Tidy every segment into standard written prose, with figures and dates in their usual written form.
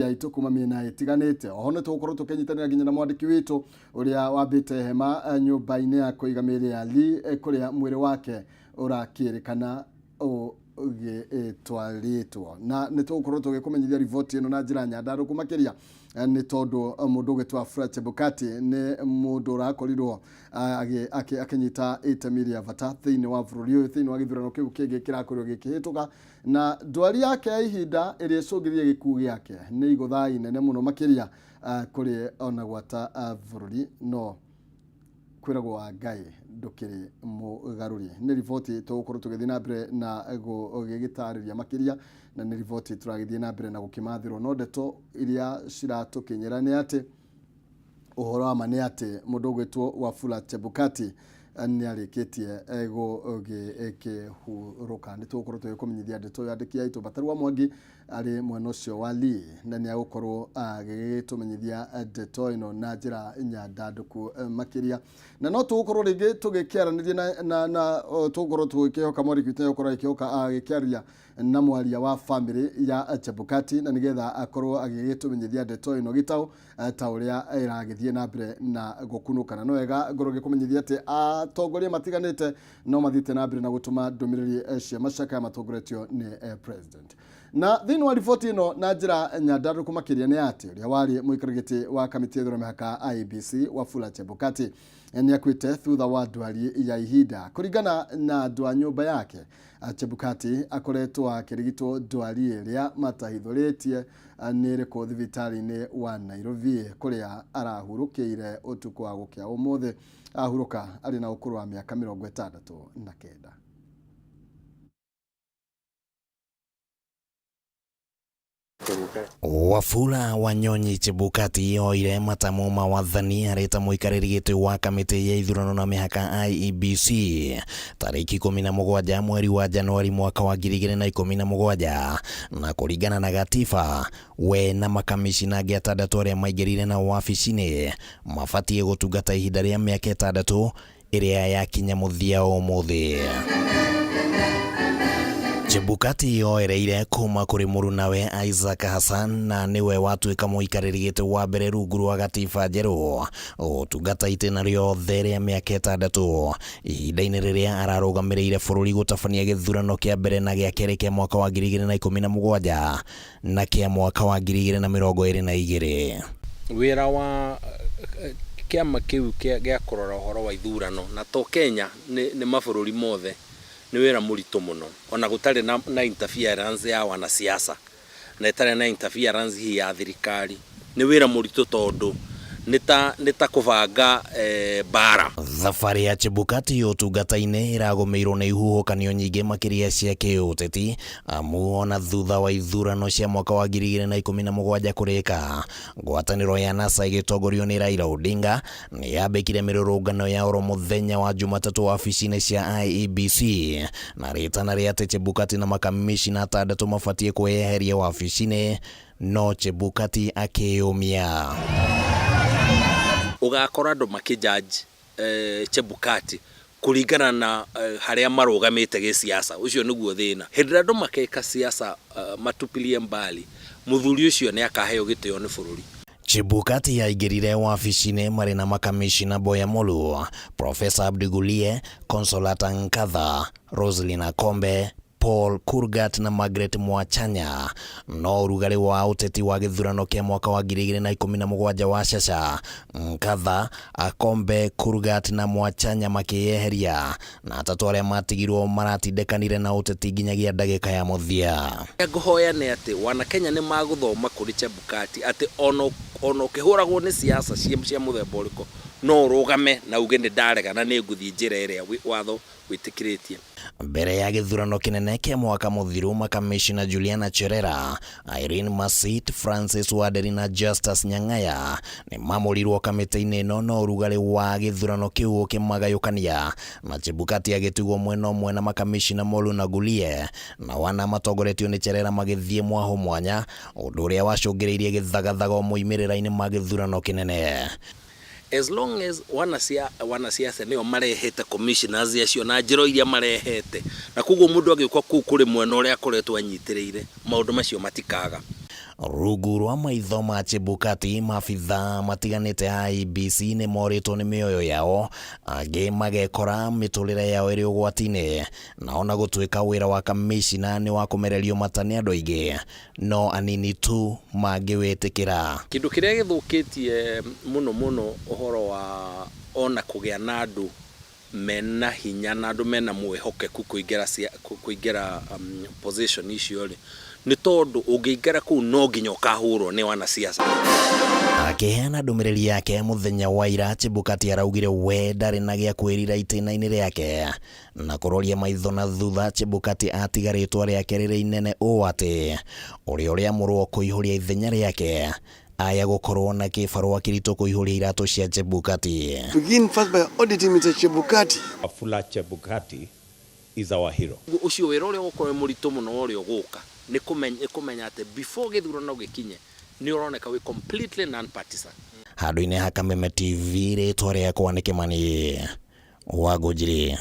Aitũ kuma mĩena ĩtiganĩte. Oho nĩ tũgũkorwo tũkĩnyitanĩra nginya na mwandĩki witũ ũrĩa wambĩte hema nyũmba-inĩ ya kũiga mĩĩrĩ ya Lee kũrĩa mwĩrĩ wake ũrakĩrĩkana ũgĩtwarĩtwo. Na nĩ tũgũkorwo tũgĩkũmenyithia riboti ĩno na njĩra nyandarũku makĩria nĩ tondũ mũndũ ũgwĩtwo Wafula Chebukati nĩ mũndũ ũrakorirwo akĩnyita itemi rĩa bata thĩinĩ wa bũrũri ũyũ thĩinĩ wa gĩthurano kĩu kĩngĩ kĩrakorirwo gĩkĩhĩtũka. Na ndwari yake ya ihinda ĩrĩa ĩcũngĩrĩirie gĩkuũ gĩake nĩ igũtha inene mũno makĩria kũrĩ ona gwata bũrũri no kwĩragwo wa Ngai ndũkĩrĩ mũgarũri. Nĩ riboti tũgũkorwo tũgĩthiĩ na mbere na gũgĩgĩtarĩria makĩria na nĩ riboti tũragĩthiĩ na mbere na gũkĩmathĩrwo no ndeto iria ciratũkinyĩra nĩ atĩ Ũhoro wa ma nĩ atĩ mũndũ ũgwĩtwo Wafula Chebukati nĩ arĩkĩtie gũgĩkĩhurũka. Nĩ tũgũkorwo tũgĩkũmenyithia ndeto ĩyo andĩki aitũ Bataru wa Mwangi arĩ mwena ũcio wa Lee na nĩ agũkorwo agĩgĩtũmenyithia ndeto ĩno na njĩra nyandandũku makĩria. Na no tũgũkorwo rĩngĩ tũgĩkĩaranĩria na, na, na tũgũkorwo tũgĩkĩhoka mwarĩki witũ nĩ agũkorwo agĩkĩhoka agĩkĩaria na mwaria wa famĩlĩ ya Chebukati na nĩgetha akorwo agĩgĩtũmenyithia ndeto ĩno gĩtaũ ta ũrĩa ĩragĩthiĩ na mbere na gũkunũkana. No wega ngorwo ngĩkũmenyithia atĩ atongoria matiganĩte no mathiĩte na mbere na gũtũma ndũmĩrĩri cia macakaya matongoretio nĩ president. Na thĩinĩ wa riboti ĩno na njĩra nyandarũku makĩria nĩ atĩ ũrĩa warĩ mũikarĩri gĩtĩ wa kamĩtĩ ya ithurano mĩhaka IEBC Wafula Chebukati nĩ akuĩte thutha wa ndwari ya ihinda. Kũringana na andũ a nyũmba yake, Chebukati akoretwo akĩrigitwo ndwari ĩrĩa matahithũrĩtie nĩ ĩrĩkũ thibitarĩ-inĩ wa Nairobi kũrĩa arahurũkĩire ũtukũ wa gũkĩa ũmũthĩ. Ahurũka arĩ na ũkũrũ wa mĩaka 69. Wafula Wanyonyi Chebukati oire matamu ma wathani arĩ ta mũikarĩri gĩtĩ wa kamĩtĩ ya ithurano na mĩhaka IEBC tarĩki 17 mweri wa Januari mwaka wa 2017 na kũringana na gatiba we na makamishina angĩ atandatũ arĩa maingĩrire nao wabici-inĩ mabatiĩ gũtungata ihinda rĩa mĩaka ĩtandatũ ĩrĩa yakinya mũthia ũmũthĩ. Chebukati oereire kuma kũrĩ mũrunawe Isaac Hassan na nĩwe watuĩka mũikarĩri gĩtĩ wa mbere rungu rwa gatiba njerũ gũtungata itĩna rĩothe rĩa mĩaka ĩtandatũ ihinda-inĩ rĩrĩa ararũgamĩrĩire bũrũri gũtabania gĩthurano kĩa mbere na gĩa kerĩ kĩa mwaka wa 2017 na kĩa mwaka wa 2022. Wĩra wa kĩama kĩu gĩa kũrora ũhoro wa ithurano, na to Kenya, nĩ mabũrũri mothe, nĩ wĩra mũritũ mũno. Ona gũtarĩ na interference ya wanasiasa, na ĩtarĩ na interference hihi ya thirikari, nĩ wĩra mũritũ tondũ nĩ ta nĩ ta kũbanga mbaara. Thabarĩ ya Chebukati ũtungata-inĩ ĩragũmĩirwo nĩ ihuhũkanio nyingĩ makĩria cia kĩũteti amu ona thutha wa ithurano cia mwaka wa 2017 kũrĩka, ngwatanĩro ya NASA ĩgĩtongorio nĩ Raila Odinga nĩ yambĩkire mĩrũrũngano ya oro mũthenya wa Jumatatũ wabici-inĩ cia IEBC na rĩtana rĩa atĩ Chebukati na makamishina atandatũ mabatiĩ kwĩyeheria wabici-inĩ no Chebukati akĩyũmia. Ũgakora andũ makĩ judge Chebukati kũringana na harĩa marũgamĩte gĩsiasa. Ũcio nĩguo thĩna. Hĩndĩ ĩrĩa andũ makeka siasa matupilie mbali, mũthuri ũcio nĩ akaheo gĩtĩo nĩ bũrũri. Chebukati aingĩrire wabici-inĩ marĩ na makamishina Boya Molu, Professor Abdi Gulie, Consolata Nkatha, Roselyn Akombe, Paul Kurgat na Margaret Mwachanya. No ũrugarĩ wa ũteti wa gĩthurano kĩa mwaka wa 2017 wa Caca, Nkatha, Akombe, Kurgat na Mwachanya makĩyeheria, na atatũ arĩa matigirwo maratindekanire na ũteti nginyagia ndagĩka ya mũthia. Kĩrĩa ngũhoya nĩ atĩ wanakenya nĩ magũthoma kũrĩ Chebukati atĩ ona ona ũkĩhũragwo nĩ siasa cia mũthemba ũrĩkũ no ũrũgame na uge nĩ ndarega na nĩ ngũthiĩ njĩra ĩrĩa watho wĩtĩkĩrĩtie. Mbere ya gĩthurano kĩnene kĩa mwaka mũthiru, makamishina Juliana Cherera, Irene Masit, Francis Wanderi na Justus Nyang'aya nĩ mamũrirwo kamĩtĩ-inĩ ĩno no ũrugarĩ wa gĩthurano kĩu ũkĩmagayũkania na Chebukati agĩtigwo mwena ũmwe na makamishina Molu na Gulie nao ana matongoretio nĩ Cherera magĩthiĩ mwahũ mwanya ũndũ ũrĩa wacũngĩrĩirie gĩthagathago moimĩrĩra-inĩ ma gĩthurano kĩnene. As long as wanasiasa nĩo marehete commissioners acio na njĩra iria marehete, na koguo mũndũ agĩũka kũu kũrĩ mwena ũrĩa akoretwo anyitĩrĩire, maũndũ macio matikaga. Rungu rwa maitho ma Chebukati, maabithaa matiganĩte a IEBC nĩ morĩtwo nĩ mĩoyo yao, angĩ magekora mĩtũrĩre yao ĩrĩ ũgwati-inĩ, na ona gũtuĩka wĩra wa kamĩcina nĩ wa kũmererio mata nĩ andũ aingĩ, no anini tu mangĩwĩtĩkĩra. Kĩndũ kĩrĩa gĩthũkĩtie mũno mũno ũhoro wa ona kũgĩa na andũ mena hinya na andũ mena mwĩhokeku kũingĩra kũingĩra position icio rĩ, nĩ tondũ ũngĩingĩra kũu no nginya ũkahũrwo nĩ wanasiasa. Akĩheana ndũmĩrĩri yake mũthenya wa ira, Chebukati araugire we ndarĩ na gĩa kwĩrira itĩna-inĩ rĩake, na kũroria maitho na thutha Chebukati atiga rĩtwa rĩake rĩrĩ inene ũũ atĩ ũrĩa ũrĩamũrwo kũihũria ithenya rĩake aya gũkorwo na kĩbarũa kĩritũ kũihũria iratũ cia Chebukati. Begin first by auditing Mr. Chebukati. Wafula Chebukati is our hero. Ũcio wĩra ũrĩa ũgũkorwo wĩ mũritũ mũno ũrĩa ũgũka nĩ kũmenya atĩ before gĩthurano gĩkinye nĩ ũroneka wĩ completely non-partisan. Handũ-inĩ ha Kameme TV, rĩtwa rĩakwa nĩ Kĩmani wa Ngũnjiri.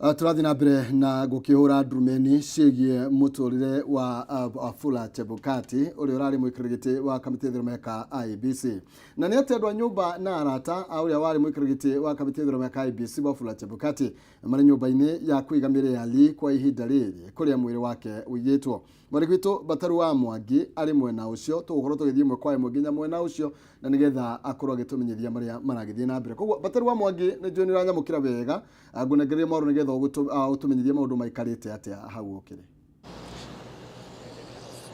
Tũrathiĩ na mbere na gũkĩhũra ndurumeni ciĩgiĩ mũtũrĩre wa Wafula Chebukati ũrĩa ũrarĩ mũikarĩri gĩtĩ wa kamĩtĩ ya ithurano mĩhaka IEBC. Na nĩ atĩ andũ a nyũmba na arata a ũrĩa warĩ mũikarĩri gĩtĩ wa kamĩtĩ ya ithurano mĩhaka IEBC Wafula Chebukati marĩ nyũmba-inĩ ya kũiga mĩĩrĩ ya Lee kwa ihinda rĩrĩ kũrĩa mwĩrĩ wake ũigĩtwo. Mwandĩki witũ Bataru wa Mwangi arĩ mwena ũcio, tũgũkorwo tũgĩthiĩ ĩmwe kwa ĩmwe nginya mwena ũcio na nĩgetha akorwo agĩtũmenyithia marĩa maragĩthiĩ na mbere. Koguo Bataru wa Mwangi nĩ njũĩ nĩ ũranyamũkĩra wega, ngũnengererie mohoro nĩgetha ũtũmenyithie maũndũ maikarĩte atĩa hau ũkĩrĩ.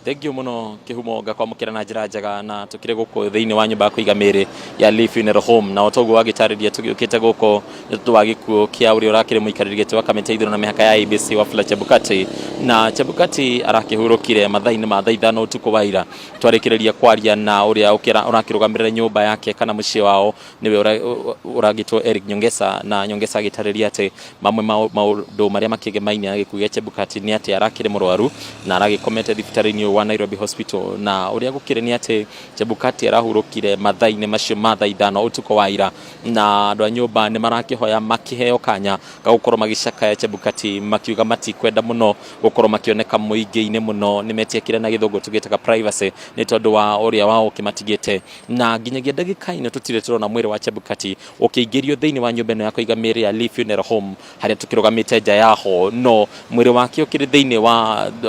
Thengiũ mũno Kĩhumo, ngakwamũkĩra na njĩra njega na tũkĩrĩ gũkũ thĩinĩ wa nyũmba ya kũiga mĩĩrĩ ya Lee Funeral Home, na o toguo wagĩtarĩria tũgĩũkĩte gũkũ nĩ tondũ wa gĩkuũ kĩa ũrĩa ũrakĩrĩ mũikarĩri gĩtĩ wa kamĩtĩ ya ithurano na mĩhaka ya IEBC Wafula Chebukati. Na Chebukati arakĩhurũkire mathaa-inĩ ma thaa 5 ũtukũ wa ira. Twarĩkĩrĩria kwaria na ũrĩa ũrakĩrũgamĩrĩra nyũmba yake kana mũciĩ wao, nĩwe ũragĩtwo Eric Nyongesa, na Nyongesa agĩtarĩria atĩ mamwe maũndũ marĩa makĩgemaine na gĩkuũ gĩa Chebukati nĩ atĩ arakĩrĩ mũrwaru na aragĩkomete thibitarĩ-inĩ ũyũ wa Nairobi Hospital, na ũrĩa gũkĩrĩ nĩ atĩ Chebukati arahurũkire mathaa-inĩ macio ma thaa 5 ũtukũ wa ira, na andũ a nyũmba nĩ marakĩhoya makĩheo kanya ga gũkorwo magĩcakaya Chebukati, makiuga matikwenda mũno gũkorwo makĩoneka mũingĩ-inĩ mũno, nĩ metiakire na gĩthũngũ tũgĩtaga privacy nĩ tondũ wa ũrĩa wao ũkĩmatigĩte. Na nginyagia ndagĩka ĩno tũtirĩ tũrona mwĩrĩ wa Chebukati ũkĩingĩrio thĩinĩ wa nyũmba ĩno ya kũiga mĩĩrĩ ya Lee Funeral Home harĩa tũkĩrũgamĩte nja yaho, no mwĩrĩ wake ũkĩrĩ thĩinĩ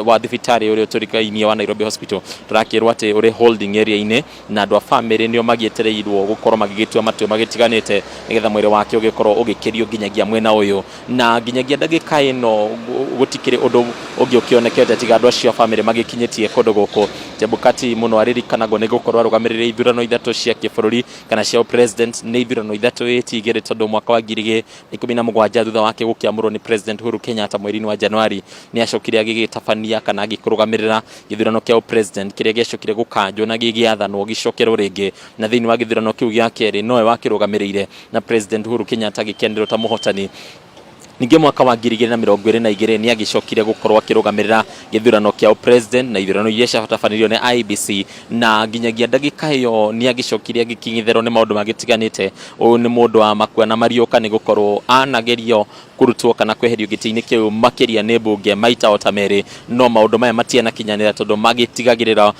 wa thibitarĩ ũrĩa ũtũrikainie wa Nairobi Hospital. Tũrakĩrwo atĩ ũrĩ holding area-inĩ, na andũ a famĩlĩ nĩo magĩetereirwo gũkorwo magĩgĩtua matua magĩtiganĩte nĩgetha mwĩrĩ wake ũgĩkorwo ũgĩkĩrio nginyagia mwena ũyũ. Na nginyagia ndagĩka ĩno gũtikĩrĩ ũndũ ũngĩ ũkĩonekete tiga andũ acio a famĩlĩ magĩkinyĩtie kũndũ gũkũ. Chebukati mũno aririkanagwo nĩ gũkorwo arũgamĩrĩire ithurano 3 cia kĩbũrũri kana cia president, nĩ ithurano 3 ĩti 2, tondũ mwaka wa 2017 thutha wake gũkĩamũrwo nĩ President Uhuru Kenyatta mweri-inĩ wa Januari, nĩ acokire agĩgĩtabania kana agĩkũrũgamĩrĩra gĩthurano kĩa president kĩrĩa gĩacokire gũkanjwo na gĩgĩathanwo gĩcokerwo rĩngĩ, na thĩinĩ wa gĩthurano kĩu gĩa kerĩ nowe wakĩrũgamĩrĩire na President Uhuru Kenyatta agĩkenerwo ta mũhotani. Ningĩ mwaka wa 2022 nĩ agĩcokire gũkorwo akĩrũgamĩrĩra gĩthurano kĩa president na ithurano iria ciatabanirio nĩ IEBC, na nginyagia ndagĩka ĩyo nĩ agĩcokire agĩkinyitherwo nĩ maũndũ magĩtiganĩte. Ũyũ nĩ mũndũ wa makua na mariũka nĩ gũkorwo anagerio kũrutwo kana kweherio gĩtĩ-inĩ kĩu makĩria nĩ mbunge maita o ta merĩ, no maũndũ maya matianakinyanĩra tondũ magĩtigagĩrĩra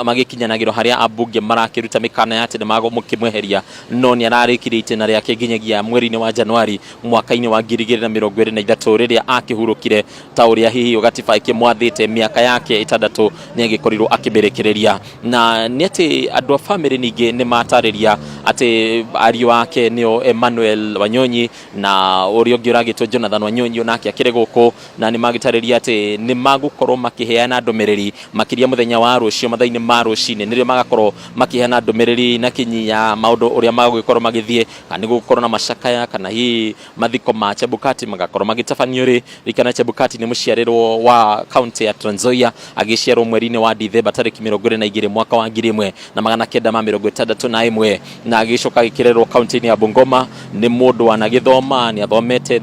magĩkinyanagĩrwo harĩa ambunge marakĩruta mĩkana ya atĩ nĩ magũkĩmweheria, no nĩ ararĩkirie itĩna rĩake nginyagia mweri-inĩ wa Januari mwaka-inĩ wa 2023 rĩrĩa akĩhurũkire ta ũrĩa hihi gatiba ĩkĩmwathĩte mĩaka yake 6 nĩ agĩkorirwo akĩmĩrĩkĩrĩria. Na nĩ atĩ andũ a famĩlĩ ningĩ nĩ matarĩria atĩ ariũ ake nĩo Emmanuel Wanyonyi na ũrĩa ũngĩ ũragĩtwo Jonathan Wanyonyi onake akĩrĩ gũkũ, na nĩ magĩtarĩria atĩ nĩ magũkorwo makĩheana ndũmĩrĩri makĩria mũthenya wa rũciũ mathaa-inĩ ma rũcinĩ, nĩrĩo magakorwo makĩheana ndũmĩrĩri na kinyi ya maũndũ ũrĩa magũgĩkorwo magĩthiĩ, kana nĩ gũgũkorwo na macakaya kana hihi mathiko ma Chebukati magakorwo magĩtabanio rĩ. Ririkana Chebukati nĩ mũciarĩrwo wa kaunti ya Trans Nzoia, agĩciarwo mweri-inĩ wa Dithemba tarĩki 22 mwaka wa 1961, na agĩcoka agĩkĩrerwo kaunti-inĩ ya Bungoma. Nĩ mũndũ wanagĩthoma, nĩ athomete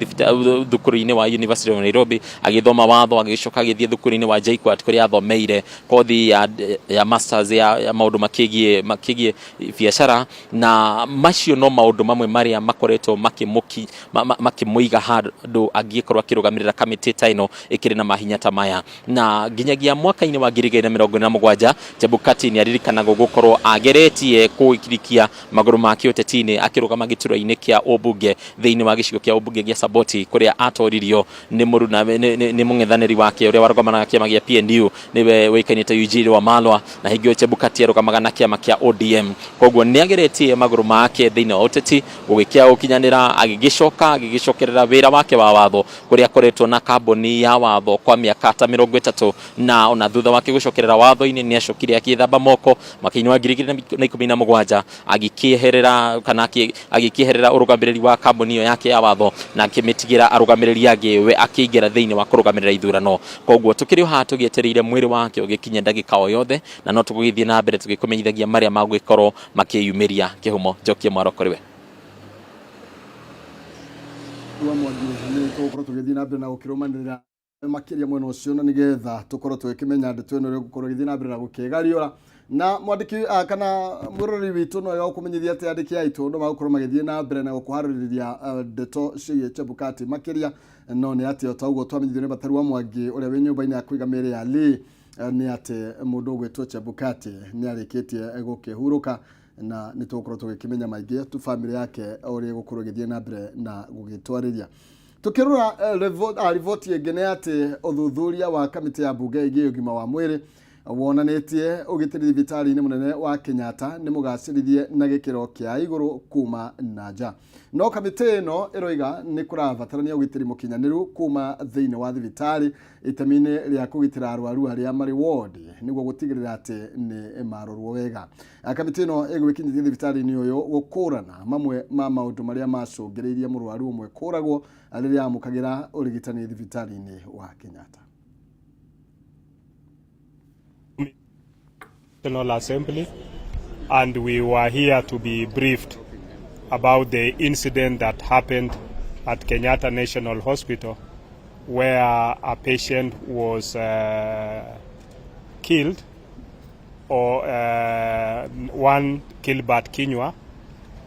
thukuru-inĩ wa University of Nairobi agĩthoma watho, agĩcoka agĩthiĩ thukuru-inĩ wa JKUAT kũrĩa athomeire kothi ya masters ya maũndũ makĩgiĩ biacara, na macio no maũndũ mamwe marĩa makoretwo makĩmũiga Mũndũ angĩgĩkorwo akĩrũgamĩrĩra kamĩtĩ ta ĩno ĩkĩrĩ na mahinya ta maya. Na nginyagia mwaka-inĩ wa 2027, Chebukati nĩ aririkanagwo gũkorwo ageretie kũrikia magũrũ make ũteti-inĩ akĩrũgama gĩturwa-inĩ kĩa ũmbunge thĩinĩ wa gĩcigo kĩa ũmbunge gĩa Saboti, kũrĩa atoririo nĩ mũruna nĩ mũng'ethanĩri wake ũrĩa warũgamanaga kĩama gĩa PNU, nĩwe ũĩkaine ta Eugene Wamalwa, na hingo ĩyo Chebukati arũgamaga na kĩama kĩa ODM. Koguo nĩ ageretie magũrũ make thĩinĩ wa ũteti gũgĩkĩa gũkinyanĩra, agĩgĩcoka agĩgĩcokerera wĩra wake wa watho, kũrĩa akoretwo na kambuni ya watho kwa mĩaka ta 30. Na ona thutha wake gũcokerera watho-inĩ, nĩ acokire akĩthamba moko mwaka-inĩ wa 2017, agĩkĩeherera kana agĩkĩeherera ũrũgamĩrĩri wa kambuni ĩyo yake ya watho na akĩmĩtigĩra arũgamĩrĩri angĩ, we akĩingĩra thĩinĩ wa kũrũgamĩrĩra ithurano. Koguo tũkĩrĩ o haha tũgĩetereire mwĩrĩ wake ũgĩkinye ndagĩka o yothe, na no tũgũgĩthiĩ na mbere tũgĩkũmenyithagia marĩa magũgĩkorwo makĩyumĩria. Kĩhumo njokie mwaro kũrĩ we. Wa Mwangi, nĩ tũgũkorwo tũgĩthiĩ na mbere na gũkĩrũmanĩrĩra makĩria mwena ũcio, na nĩgetha tũkorwo tũgĩkĩmenya ndeto ĩno ũrĩa ĩgũkorwo ĩgĩthiĩ na mbere na gũkĩgariũra. Na mwandĩki kana mwĩroreri witũ, no wega gũkũmenyithia atĩ andĩki aitũ no magũkorwo magĩthiĩ na mbere na gũkũharĩrĩria ndeto ciĩgiĩ Chebukati makĩria. No nĩ atĩ o ta ũguo twamenyithio nĩ Bataru wa Mwangi ũrĩa wĩ nyũmba-inĩ ya kũiga mĩĩrĩ ya Lee, nĩ atĩ mũndũ ũgwĩtwo Chebukati nĩ arĩkĩtie gũkĩhurũka, na nĩ tũgũkorwo tũgĩkĩmenya maingĩ tu bamĩrĩ yake ũrĩa ĩgũkorwo ĩgĩthiĩ na mbere na gũgĩtwarĩria. Tukĩrora riboti ĩngĩ, nĩ atĩ ũthuthuria wa kamĩtĩ ya mbunge ĩgiĩ ũgima wa mwĩrĩ wonanĩtie ũgitĩri thibitarĩ-inĩ mũnene wa Kenyatta nĩ mũgacĩrithie na gĩkĩro kĩa igũrũ kuma na nja, no kamĩtĩ ĩno ĩroiga nĩ kũrabatarania ũgitĩri mũkinyanĩru kuma thĩinĩ wa thibitarĩ itemi-inĩ rĩa kũgitĩra arwaru arĩa marĩ ward, nĩguo gũtigĩrĩra atĩ nĩ marorwo wega. Kamĩtĩ ĩno ĩgwĩkinyĩtie thibitarĩ-inĩ ũyũ gũkũrana mamwe ma maũndũ marĩa macũngĩrĩirie mũrwaru ũmwe kũragwo rĩrĩa amũkagĩra ũrigitani thibitarĩ-inĩ wa Kenyatta. National Assembly, and we were here to be briefed about the incident that happened at Kenyatta National Hospital, where a patient was killed, or one Gilbert Kinyua,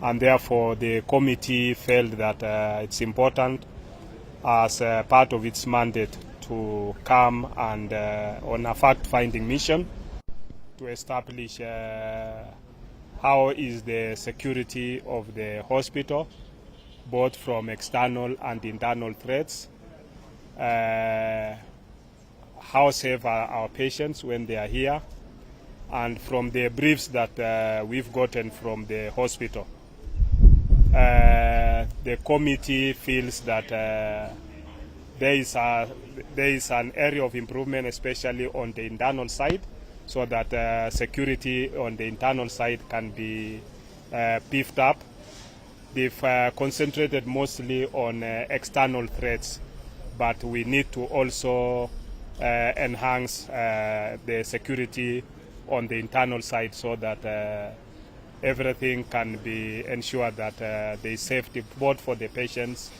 and therefore the committee felt that it's important as part of its mandate to come and on a fact-finding mission to establish how is the security of the hospital, both from external and internal threats, how safe are our patients when they are here, and from the briefs that we've gotten from the hospital. The committee feels that there is an area of improvement, especially on the internal side, so that security on the internal side can be beefed up. They've concentrated mostly on external threats, but we need to also enhance the security on the internal side so that everything can be ensured that there is safety both for the patients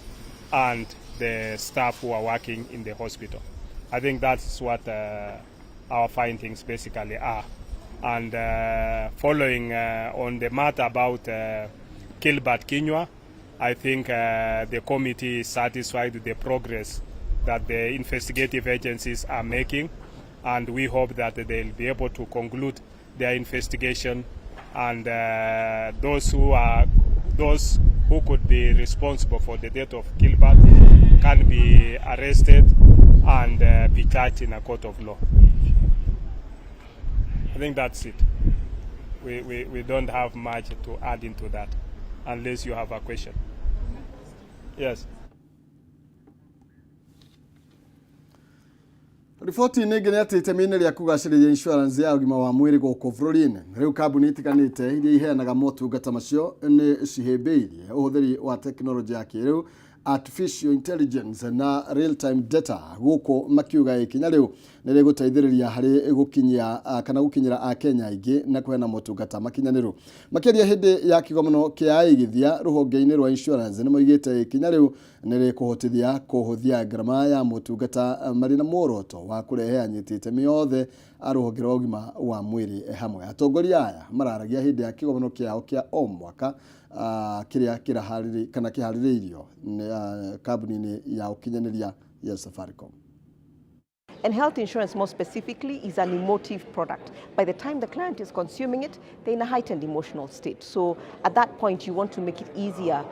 and the staff who are working in the hospital. I think that's what our findings basically are. And following on the matter about Gilbert Kinyua, I think the committee is satisfied with the progress that the investigative agencies are making, and we hope that they'll be able to conclude their investigation, and those who could be responsible for the death of Gilbert can be arrested and be charged in a court of law. I think that's it. We don't have much to add into that unless you have a question. Yes. Riboti-inĩ ĩngĩ nĩ atĩ itemi-inĩ rĩa kũgacĩrithia insurance ya ũgima wa mwĩrĩ gũkũ bũrũri-inĩ, rĩu kambuni itiganĩte iria iheanaga motungata macio nĩ cihĩmbĩirie ũhũthĩri wa tekinoronjĩ ya kĩrĩu, artificial intelligence na real time data, gũkũ makiuga ikinya rĩu nĩ rĩgũteithĩrĩria harĩ gũkinyia kana gũkinyĩra akenya aingĩ na kũheana motungata makinyanĩru makĩria. Hĩndĩ ya kĩgomano kĩa aigithia rũhonge-inĩ rwa insurance, nĩ moigĩte ikinya rĩu nĩ rĩkũhotithia kũhũthia ngarama ya motungata, marĩ na muoroto wa kũrehe anyiti itemi othe. a rũhonge rwa ũgima wa mwĩrĩ hamwe. Atongoria aya mararagia hĩndĩ ya kĩgomano kĩao kĩa o mwaka kĩrĩa kĩraharĩrĩ kana kĩharĩrĩirio nĩ kambuni-inĩ ya ũkinyanĩria ya Safaricom. And health insurance, more specifically, is an emotive product. By the time the client is consuming it, they're in a heightened emotional state. So at that point, you want to make it easier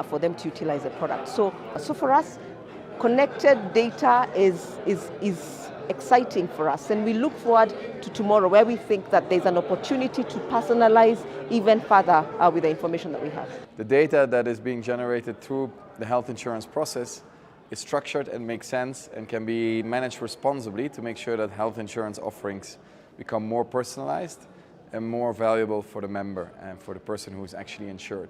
for them to utilize the product. So for us, connected data is exciting for us. And we look forward to tomorrow, where we think that there's an opportunity to personalize even further with the information that we have. The data that is being generated through the health insurance process is structured and makes sense and can be managed responsibly to make sure that health insurance offerings become more personalized and more valuable for the member and for the person who is actually insured.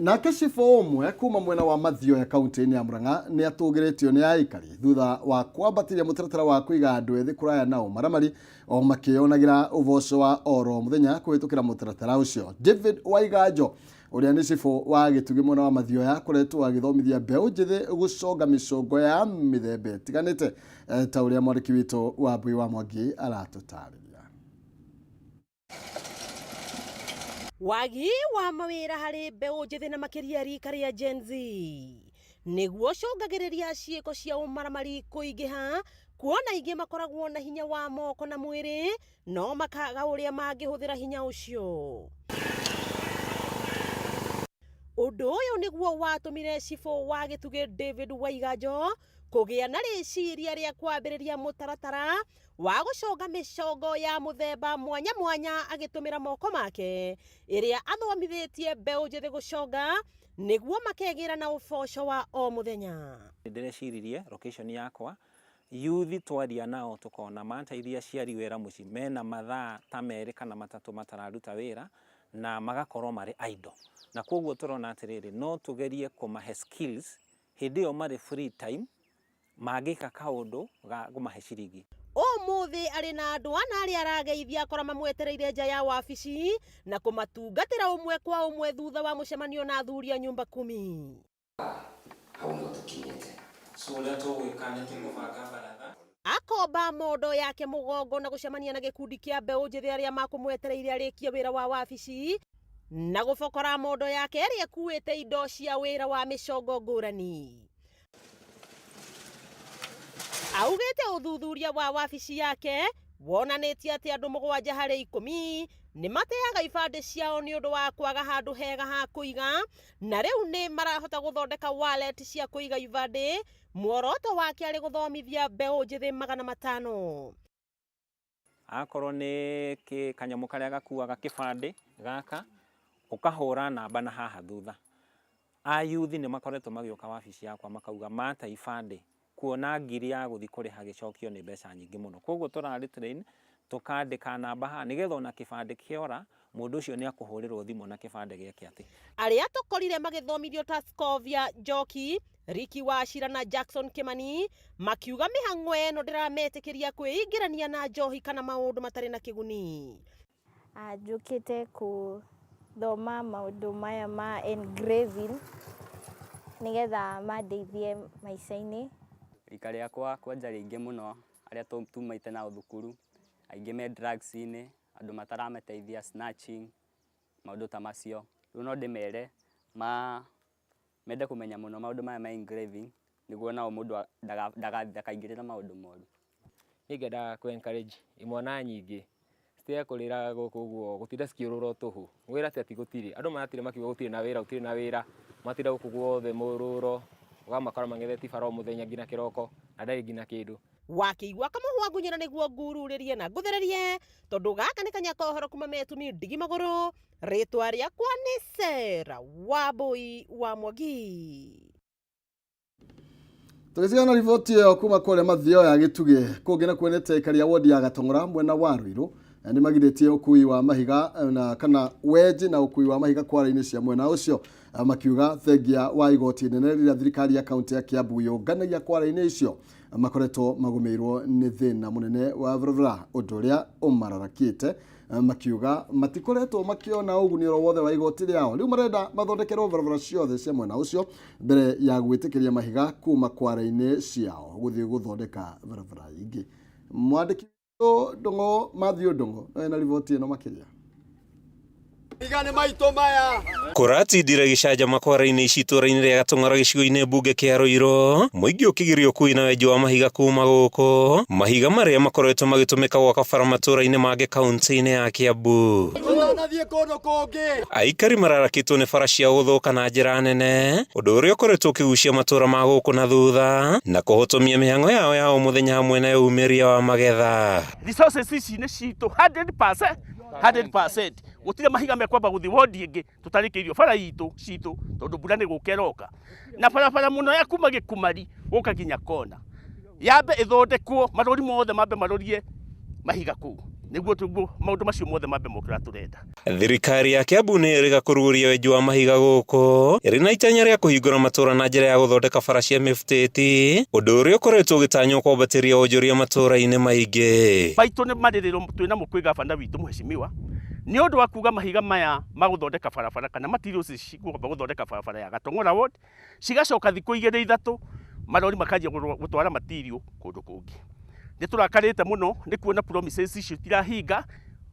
Nake cibũ ũmwe kuma mwena wa Mathioya kaunti-inĩ ya Murang'a nĩ atũgĩrĩtio nĩ aikari thutha wa kwambatĩria mũtaratara wa kũiga andũ ethĩ kũraya na ũmaramari o makĩyonagĩra ũboco wa oro mũthenya kũhĩtũkĩra mũtaratara ũcio. David Waiganjo ũrĩa nĩ cibũ wa Gĩtugĩ mwena wa Mathioya akoretwo agĩthomithia mbeũ njĩthĩ gũconga mĩcongo ya mĩthemba ĩtiganĩte ta ũrĩa mwandĩki witũ wa Mbui wa Mwangi aratũtarĩria. Wagi wa mawĩra harĩ mbeũ njĩthĩ na makĩria rika rĩa Gen Z nĩguo cũngagĩrĩria ciĩko cia ũmaramari kũingĩha, kuona aingĩ makoragwo na hinya wa moko na mwĩrĩ no makaga ũrĩa mangĩhũthĩra hinya ũcio. Ũndũ ũyũ nĩguo watũmire cibũ wa Gĩtugĩ David Waiganjo kũgĩa na rĩciria rĩa kwambĩrĩria mũtaratara wa gũconga mĩcongo ya mũthemba mwanya mwanya agĩtũmĩra moko make, ĩrĩa athomithĩtie mbeũ njĩthĩ gũconga nĩguo makegĩra na ũboco wa o mũthenya. Ndĩreciririe location yakwa youth twaria nao tukona mateithia aciari wĩra mũciĩ mena mathaa ta 2 kana 3 matararuta wĩra na magakorwo marĩ idle, na koguo tũrona atĩrĩrĩ no tũgerie kũmahe skills hĩndĩ ĩyo marĩ free time mangĩka kaũndũ ga kũmahe ciringi. Ũmũthĩ arĩ na andũ ana arĩa arageithia akora mamwetereire nja ya wabici na kũmatungatĩra ũmwe kwa ũmwe thutha wa mũcemanio na athuri a nyumba kumi. Hau nĩho tũkinyĩte. So ũrĩa tũgwĩka nĩ tũkũbanga baratha. Akomba mondo yake mũgongo na gũcemania na gĩkundi kĩa mbeũ njĩthĩ arĩa makũmwetereire arĩkie wĩra wa wabici na gũbokora mondo yake ĩrĩa ĩkuĩte indo cia wĩra wa mĩcongo ngũrani. Augĩte ũthuthuria wa wabici yake wonanĩtie atĩ andũ 7 harĩ 10 nĩ mateaga ibandĩ ciao nĩ ũndũ wa kwaga handũ hega ha kũiga, na rĩu nĩ marahota gũthondeka wallet cia kũiga ibandĩ. Muoroto wake arĩ gũthomithia mbeũ njĩthĩ 500. Akorwo nĩ kanyamũ karĩa gakuaga kĩbandĩ gaka ũkahũra namba na haha thutha. A youth nĩ makoretwo magĩũka wabici yakwa makauga mate ibandĩ kuona ngiri ya gũthiĩ kũrĩha gĩcokio nĩ mbeca nyingĩ mũno. Koguo tũrarĩ train tũkandĩka namba haha nĩgetha ona kĩbandĩ kĩora mũndũ ũcio nĩ akũhũrĩrwo thimũ na kĩbandĩ gĩake atĩ. Arĩa tũkorire magĩthomithio ta Scovia Njoki, Ricky Wachira na Jackson Kimani makiuga mĩhang'o ĩno ndĩrametĩkĩria kwĩingĩrania na njohi kana maũndũ matarĩ na kĩguni. Njũkĩte kũthoma maũndũ maya ma engraving nĩgetha mandeithie maica-inĩ. Rika rĩakwa kwanja rĩingĩ mũno arĩa tumĩte nao thukuru, aingĩ me drugs-inĩ, andũ mataramateithia snatching, maũndũ ta macio. Rĩu no ndĩmere mende kũmenya mũno maũndũ maya ma engraving nĩguo nao mũndũ ndakaingĩrĩre maũndũ moru. Niĩ ngĩendaga kũ encourage imwana nyingĩ citige kũrĩra gũkũ ũguo gũtinda cikĩũrũra tũhũ. Wĩra ti atĩ gũtirĩ, andũ maratinda makiuga gũtirĩ na wĩra, gũtirĩ na wĩra, matinda gũkũ guothe mũrũro, ũgamakora mang'ethete bara o mũthenya nginya kĩroko na ndarĩ nginya kĩndũ. Wakĩigua kamũhwa ngunyĩra nĩguo ngururĩrie na ngũthererie, tondũ gaka nĩ kanya ka ũhoro kuma metumi ndigi magũrũ. Rĩtwa rĩakwa nĩ Sarah Wambui wa Mwangi. Tũgĩcigana na riboti ĩyo kuma kũrĩa Mathioya Gĩtugĩ kũngĩ na kuonete aikari a wodi ya Gatong'ora mwena wa Ruiru nĩ magirĩtie ũkui wa mahiga na kana wenji na ũkui wa mahiga kwara-inĩ cia mwena ũcio, makiuga thengia wa igoti inene rĩrĩa thirikari ya kaunti ya Kiambu yũnganagia kwara-inĩ icio makoretwo magũmĩirwo nĩ thĩna mũnene wa barabara, ũndũ ũrĩa ũmararakĩte Makiuga matikoretwo makiona ũguni oro wothe wa igoti rĩao. Rĩu marenda mathondekerwo barabara ciothe cia mwena ũcio mbere ya gwĩtĩkĩria mahiga kuma kware-inĩ ciao gũthiĩ gũthondeka barabara ingĩ. Mwandĩki witũ Ndung'u Matthew Ndung'u ena riboti ĩno makĩria. Mahiga nĩ maitũ maya. Kũratindire gĩcanjama kwara-inĩ ici itũũra-inĩ rĩa Gatũng'ora gĩcigo-inĩ mbunge kĩa Ruiru, mũingĩ ũkĩgirio ũkui na wenji wa mahiga kuma gũkũ, mahiga marĩa makoretwo magĩtũmĩka gwaka bara matũũra-inĩ mangĩ kaunti-inĩ ya Kiambu. Tũtanathiĩ kũndũ kũngĩ. Aikari mararakĩtwo nĩ bara ciao gũthũka na njĩra nene, ũndũ ũrĩa ũkoretwo ũkĩgucia matũũra ma gũkũ na thutha na kũhotomia mĩhang'o yao ya o mũthenya hamwe na umĩria wa magetha. Resources ici nĩ citũ 100%, 100%. Gũtirĩ mahiga mekwamba gũthiĩ wodi ĩngĩ tũtarĩkĩirio bara itũ citũ, tondũ mbura nĩ gũka ĩroka. Na barabara mũno ya kuma Gĩkumari gũka nginya kona yambe ĩthondekwo, marori mothe mambe marorie mahiga kũu, nĩguo tũguo maũndũ macio mothe mambe mokĩra tũrenda. Thirikari ya Kiambu nĩ ĩrĩga kũrugũria wenji wa mahiga gũkũ ĩrĩ na itanya rĩa kũhingũra matũũra na njĩra ya gũthondeka bara cia mĩbutĩti, ũndũ ũrĩa ũkoretwo ũgĩtanywo kwambatĩria wonjoria matũũra-inĩ maingĩ. Maitũ nĩ marĩrĩro twĩ namo kwĩ gabana witũ mũhecimiwa, nĩ ũndũ wa kuga mahiga maya ma gũthondeka barabara kana materials ici kwamba gũthondeka barabara ya Gatong'ora ward, cigacoka thikũ igĩrĩ ithatũ marori makanjia gũtwara material kũndũ kũngĩ. Nĩ tũrakarĩte mũno nĩ kuona promises icio itirahinga,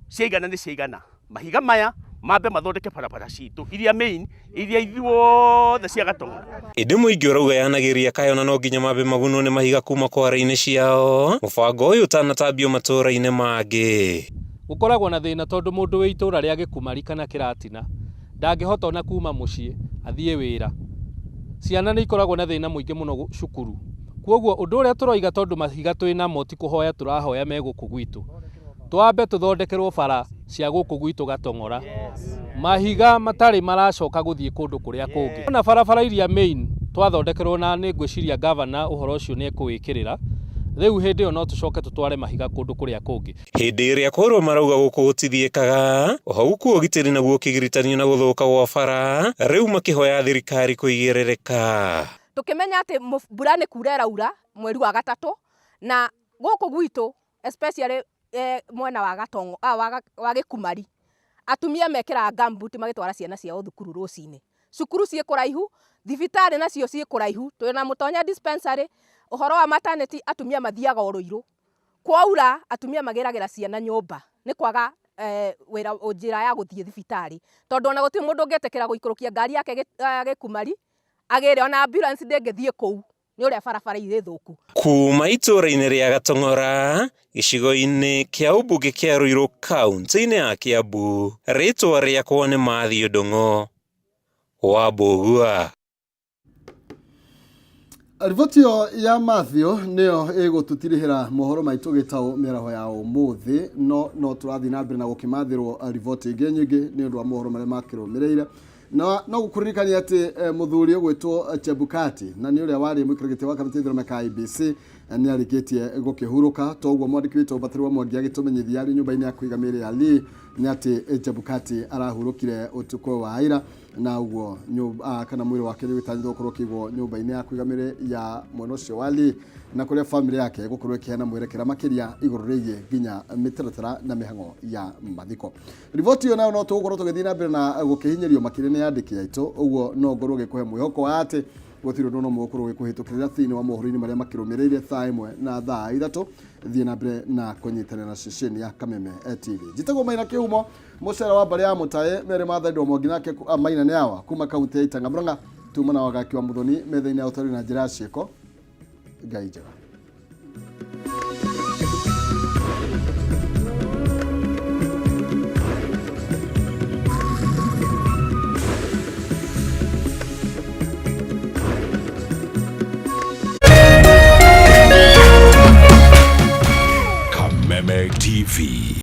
ciaigana nĩ ciaigana. Mahiga maya mambe mathondeke barabara citũ iria main, iria ithuothe cia Gatong'ora. Ĩndĩ mũingĩ ũrauga yanagĩria kayo na no nginya mambe magunwo nĩ mahiga kuma kware-inĩ ciao, mũbango ũyũ ũtanatambio matũũra-inĩ mangĩ. Gũkoragwo na thĩna tondũ mũndũ wĩ itũũra rĩa Gĩkumari kana Kĩratina ndangĩhota ona kuma mũciĩ athiĩ wĩra. Ciana nĩ ikoragwo na thĩna mũingĩ mũno cukuru. Kwoguo ũndũ ũrĩa tũroiga tondũ mahiga twĩ namo ti kũhoya tũrahoya me gũkũ gwitũ. Twambe tũthondekerwo bara cia gũkũ gwitũ Gatong'ora. Mahiga matarĩ maracoka gũthiĩ kũndũ kũrĩa kũngĩ. Ona barabara iria main twathondekerwo na nĩ ngwĩciria gavana ũhoro ũcio nĩ ekũwĩkĩrĩra. Rĩu hĩndĩ ĩyo no tũcoke tũtware mahiga kũndũ kũrĩa kũngĩ. Hĩndĩ ĩrĩa kwerwo marauga gũkũ gũtithiĩkaga, ũhauku wa ũgitĩri naguo ũkĩgiritanio na gũthũka gwa bara, rĩu makĩhoya thirikari kũigĩrĩrĩka. Tũkĩmenya atĩ mbura nĩ kura ĩraura mweri wa gatatũ, na gũkũ gwitũ especially mwena wa Gatongo, wa Gĩkumari, atumia mekĩraga gumboot magĩtwara ciana ciao thukuru rũcinĩ. Cukuru ciĩ kũraihu, thibitarĩ nacio ciĩ kũraihu, twĩna Mũtonya dispensary, ũhoro wa maternity atumia mathiaga o Rũirũ. Kwaura atumia magĩragĩra ciana nyũmba nĩ kwaga wĩra, njĩra ya gũthiĩ thibitarĩ, tondũ ona gũtirĩ mũndũ ũngĩtĩkĩra gũikũrũkia ngari yake Gĩkumari agĩre, ona ambulance ndĩngĩthiĩ kũu nĩ ũrĩa barabara irĩ thũku. Kuma itũũra-inĩ rĩa Gatong'ora, gĩcigo-inĩ kĩa ũmbunge kĩa Ruiru kaunti-inĩ ya Kiambu, rĩtwa rĩakwa nĩ Matthew Ndung'u wa Mbũgua. Riboti ĩyo ya Matthew nĩyo ĩgũtũtirihĩra mohoro maitũ gĩtaũ mĩaraho ya ũmũthĩ, no tũrathiĩ na mbere na gũkĩmathĩrwo riboti ingĩ nyingĩ nĩ ũndũ wa mohoro marĩa makĩrũmĩrĩire. Na no gũkũririkania atĩ mũthuri ũgwĩtwo Chebukati na nĩ ũrĩa warĩ mũikarĩri gĩtĩ wa kamĩtĩ ya ithurano ya IEBC nĩ arĩkĩtie gũkĩhurũka. Toguo mwandĩki witũ Batari wa Mwangi agĩtũmenyithia arĩ nyũmba-inĩ ya kũiga mĩĩrĩ ya Lee nĩ atĩ Chebukati arahurũkire ũtukũ wa ira, na ũguo kana mwĩrĩ wake nĩ ũgĩtanyĩtwo gũkorwo ũkĩigwo nyũmba-inĩ ya kũiga mĩĩrĩ ya mwena ũcio wa Lee, na kũrĩa famĩlĩ yake ĩgũkorwo ĩkĩheana mwerekera makĩria igũrũ rĩgiĩ nginya mĩtaratara na mĩhang'o ya mathiko. Riboti ĩyo nayo no tũgũkorwo tũgĩthiĩ na mbere na gũkĩhinyĩrio makĩria nĩ andĩki aitũ, ũguo no ngorwo ngĩkũhe mwĩhoko wa atĩ gũtirĩ ũndũ no mũgũkorwo ũgĩkũhĩtũkĩrĩra thĩinĩ wa mohoro-inĩ marĩa makĩrũmĩrĩire thaa 1 na thaa 3. Thiĩ na mbere na kũnyitanĩra na ceceni ya Kameme TV. Njĩtagwo Maina Kĩhumo, mũcere wa mbarĩ ya Mũtaĩ, Mary Mathai Ndũmwangi nake Maina nĩ awa kuma kaunti ya Itanga Murang'a, tuma na Wagaki wa Muthoni metha-inĩ ya ũtarĩ na njĩra ya ciĩko. Ngai njega. Kameme TV.